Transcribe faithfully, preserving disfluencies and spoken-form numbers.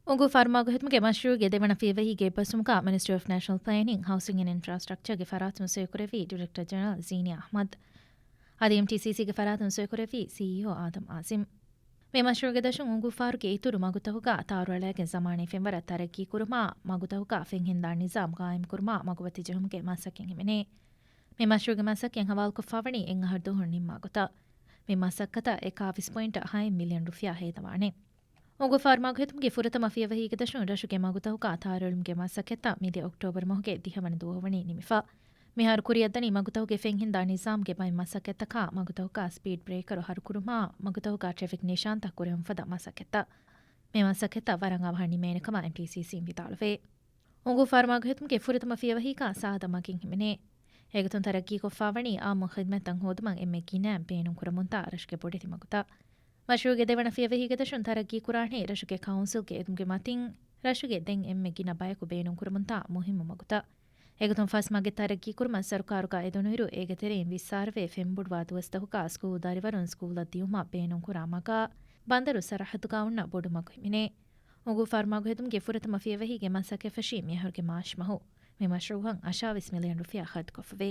އުނގޫފާރު މަގުހެދުމުގެ މަޝްރޫޢުގެ ދެވަނަ ފިޔަވަހީގެ އެއްބަސްވުމުގަ މިނިސްޓްރީ އޮފް ނޭޝަނަލް ޕްލޭނިން، ހައުސިން އެންޑް އިންފްރާސްޓްރަކްޗަރގެ ފަރާތުން ސޮއިކުރެއްވީ ޑިރެކްޓަރ ޖެނެރަލް ޒީނިޔާ އަޙްމަދު. އަދި އެމްޓީސީސީގެ ފަރާތުން ސޮއިކުރެއްވީ ސީއީއޯ އާދަމް އާޒިމް. މި މަޝްރޫޢުގެ ދަށުން އުނގޫފާރުގެ އިތުރު މަގުތަކުގަ ތާރުއަޅާގެން ޒަމާނީ ފެންވަރަށް ތަރައްގީ ކުރުމާ، މަގުތަކުގަ ފެންހިންދާ ނިޒާމް ގާއިމްކުރުމާ، މަގުމަތި ޖެހުމުގެ މަސައްކަތް ހިމެނޭ. މި މަޝްރޫޢުގެ މަސައްކަތް ހަވާލުކޮށްފާވަނީ އެއް އަހަރު ދުވަހު ނިންމާ ގޮތަށް. މި މަސައްކަތަށް އެކާވީސް ޕޮއިންޓް ހައެއް މިލިއަން ރުފިޔާ ހޭދަވާނެ. އުނގޫފާރު މަގުހެދުމުގެ ފުރަތަމަ ފިޔަވަހީގެ ދަށުން ރަށުގެ މަގުތަކުގަ ތާރުއެޅުމުގެ މަސައްކަތްތައް މިދިޔަ އޮކްޓޯބަރު މަހުގެ ދިހަވަނަ ދުވަހު ވަނީ ނިމިފަ. މިހާރު ކުރިއަށްދަނީ މަގުތަކުގެ ފެންހިންދާ ނިޒާމްގެ ބައެއް މަސައްކަތްތަކާ، މަގުތަކުގަ ސްޕީޑް ބްރޭކަރު ހަރުކުރުމާ، މަގުތަކުގަ ޓްރެފިކް ނިޝާންތައް ކުރެވުމު ފަދަ މަސައްކަތްތައް. މި މަސައްކަތްތައް ވަރަށް އަވަހަށް ނިމޭނެ ކަމަށް އެމްޓީސީސީން ވިދާޅުވޭ. އުނގޫފާރު މަގުހެދުމުގެ ފުރަތަމަ ފިޔަވަހީގަ ސާދަ މަގެއް ހިމެނޭ. އެގޮތުން ތަރައްގީކޮށްފާވަނީ އާއްމު ޚިދްމަތްތައް ހޯދުމަށް އެންމެ ގިނައިން ބޭނުންކުރަމުންދާ ރަށުގެ ބޮޑެތި މަގުތައް. މަޝްރޫޢުގެ ދެވަނަ ފިޔަވަހީގެ ދަށުން ތަރައްގީ ކުރާނީ ރަށުގެ ކައުންސިލްގެ އެދުމުގެ މަތިން، ރަށުގެ ދެން އެންމެ ގިނަ ބަޔަކު ބޭނުންކުރަމުންދާ މުހިއްމު މަގުތައް. އެގޮތުން ފަސް މަގެއް ތަރައްގީ ކުރުމަށް ސަރުކާރުގަ އެދުނުއިރު، އޭގެ ތެރެއިން ވިއްސާރަވެ ފެންބޮޑުވާ ދުވަސްތަކުގަ ސްކޫލް ދަރިވަރުން ސްކޫލަށް ދިޔުމަށް ބޭނުންކުރާ މަގާ، ބަނދަރު ސަރަހައްދުގަ އޮންނަ ބޮޑު މަގު ހިމެނޭ. އުނގޫފާރު މަގުހެދުމުގެ ފުރަތަމަ ފިޔަވަހީގެ މަސައްކަތް ފެށީ މިއަހަރުގެ މާޗް މަހު. މި މަޝްރޫޢަށް އަށާވީސް މިލިއަން ރުފިޔާ ޚަރަދުކޮށްފަވޭ.